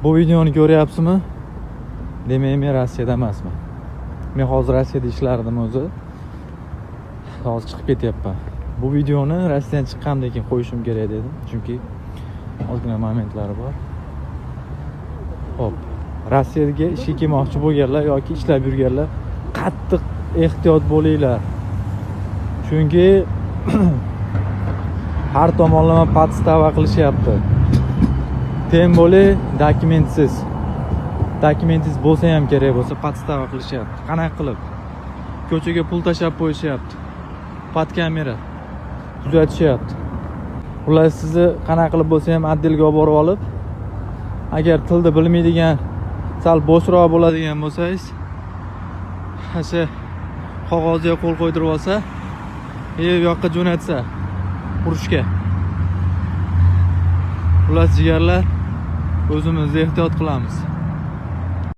Bu videoni ko'ryapsizmi? Demak, men Rossiyada emasman. Men hozir Rossiyada ishlardim o'zi. Hozir chiqib ketyapman. Bu videoni Rossiyadan chiqqandan keyin qo'yishim kerak dedim, chunki ozgina momentlari bor. Xo'p, Rossiyaga ishga kelmoqchi bo'lganlar yoki ishlab yurganlar, qattiq ehtiyot bo'linglar. Chunki har tomonlama подстава qilishyapti. Тем более dokumentsiz. Dokumentingiz bo'lsa ham, kerak bo'lsa, подстава qilishyapti. Qanaqa qilib? Ko'chaga pul tashlab qo'yishyapti. Под kamera kuzatishyapti. Ular sizni qanaqa qilib bo'lsa ham отдел ga olib borib olib, agar tilni bilmaydigan, sal bo'shroq bo'ladigan bo'lsangiz, o'sha qog'ozga qo'l qo'ydirib olsa, u yoqqa jo'natsa urushga. Xullas, jigarlar, o'zimizni ehtiyot qilamiz.